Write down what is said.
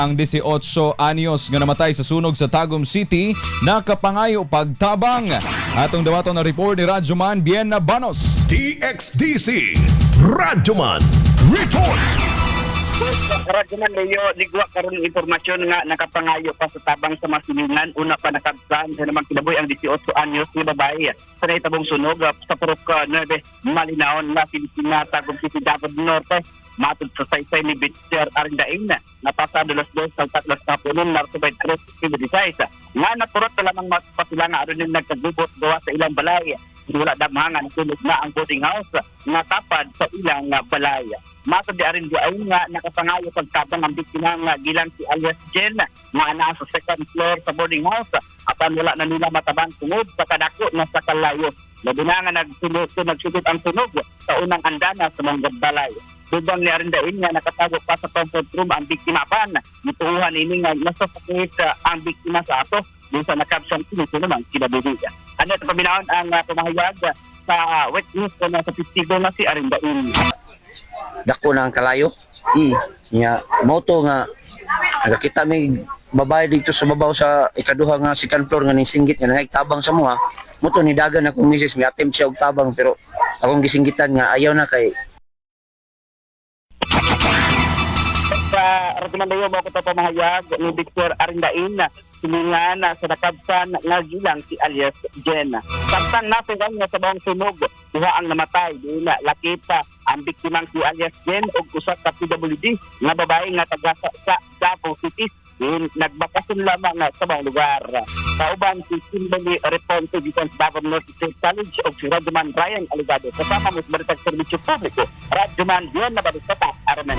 Ang 18 anyos nga namatay sa sunog sa Tagum City nakapangayo pagtabang. Atong dawaton na report ni Radyoman Bien Banos. DXDC Radyoman Report. Radyoman Leo, ligwa karon ng impormasyon nga nakapangayo pa sa tabang sa masilingan. Una pa nakabsan sa namang kinabuhi ang 18 anyos nga babae sa nahitabong sunog sa Purok 9, Malinaon, La Filipina, Tagum City, Davao del Norte. Matod sa saysay ni Bitcher Arindain, napasado alas 2 sa tatlas kapunon, Marso 23, 2016. Nga naturot na lamang pasila nga aron yung nagkagubot gawa sa ilang balay. Wala damhangan, sunog na ang boarding house nga tapad sa ilang balay. Matod di arin di ay nga nakapangayo pagtabang ang biktima nga gilang si alias Jen nga naa sa second floor sa boarding house, apan wala na nila matabang tungod sa kadako na sa kalayo. Labi na nga nagsulod nagsulod ang sunog sa unang andana sa mga balay. Dubang ni Arindain nga nakatago pa sa comfort room ang biktima, apan gituuhan ini nga nasa sakit ang biktima sa ato din sa nakabsang sinuso naman kinabuhi. Ano ito paminahon ang pamahayag sa witness o sa testigo nga si Arindain. Dako na ang kalayo. Nya mao to nga nakakita may babae dito sa babaw sa ikaduha nga second floor nga nisinggit nga nangay tabang sa mua. Mao to ni dagan akong misis, mi attempt siya og tabang pero akong gisinggitan nga ayaw na kay Sa Radyoman mo ko pamahayag ni Victor Arindain, silingan sa nakabsan nga gilang si alias Jen. Samtang napiran nga sa bawang sunog, duha ang namatay, di na lakip ang biktimang si alias Jen ug usa ka PWD nga babae nga taga sa Davao City. Din nagbakasyon lamang nga sa bawang lugar. Kauban si Kimberly Reponte gikan sa Davao North State College ug si Radyoman Ryan Aligado. Kasama mo sa Balitag Serbisyo Publiko, Radyoman Bien Nabaristata, Aramen.